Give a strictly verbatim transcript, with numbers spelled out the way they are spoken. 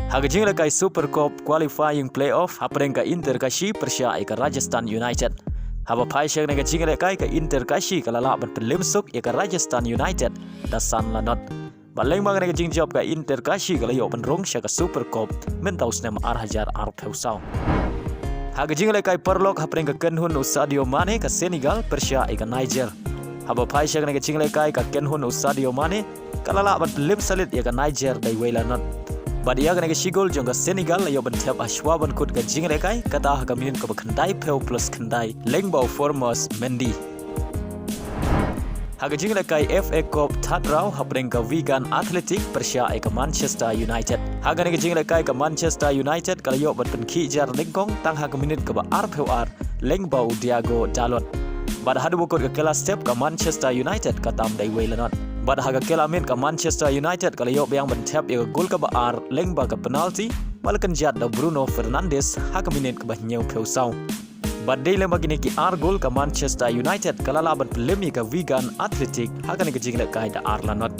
Ha ka jinglehkai Super Cup qualifying playoff hapdeng ka Inter Kashi pyrshah ïa ka Rajasthan United. Haba phai sha kane ka jinglehkai, ka Inter Kashi ka la lah ban pynlip suk ïa ka Rajasthan United da san la not. Bad lyngba kane ka jingjop, ka Inter Kashi ka la ïoh ban rung sha ka Super Cup mynta u snem ar hajar arphew saw. Ha ka jinglehkai paralok, hapdeng ka kynhun u Sadio Mane, ka Senegal pyrshah ïa ka Niger. Haba phai sha kane ka jinglehkai, ka kynhun u Sadio Mane ka la lah ban pynlip salit ïa ka Niger da iwei la not. Bad ïa kane ka shi gol jong ka Senegal la ïoh ban thep ha shuwa ban kut ka jinglehkai, kata ha ka minit kaba khyndaiphew plus khyndai lyngba u Formose Mendy. Ha ka jinglehkai F A Cup third round, hapdeng ka Wigan Athletic pyrshah ïa ka Manchester United. Ha kane ka jinglehkai, ka Manchester United ka la ïoh ban pynkhih jar nyngkong tang ha ka minit kaba arphew ar lyngba u Diogo Dalot. Bad haduh ba kut ka kela step, ka Manchester United ka tam da iwei la not. Bad ha ka kela miet, ka Manchester United ka la ïoh biang ban thep ïa ka gol kaba ar lyngba ka penalty ba la kynjat da u Bruno Fernandes ha ka minit kaba hynñiewphew saw. Bad dei lyngba kine ki ar gol, ka Manchester United ka la lah ban pynlip ïa ka Wigan Athletic ha kane ka jinglehkai da ar la not.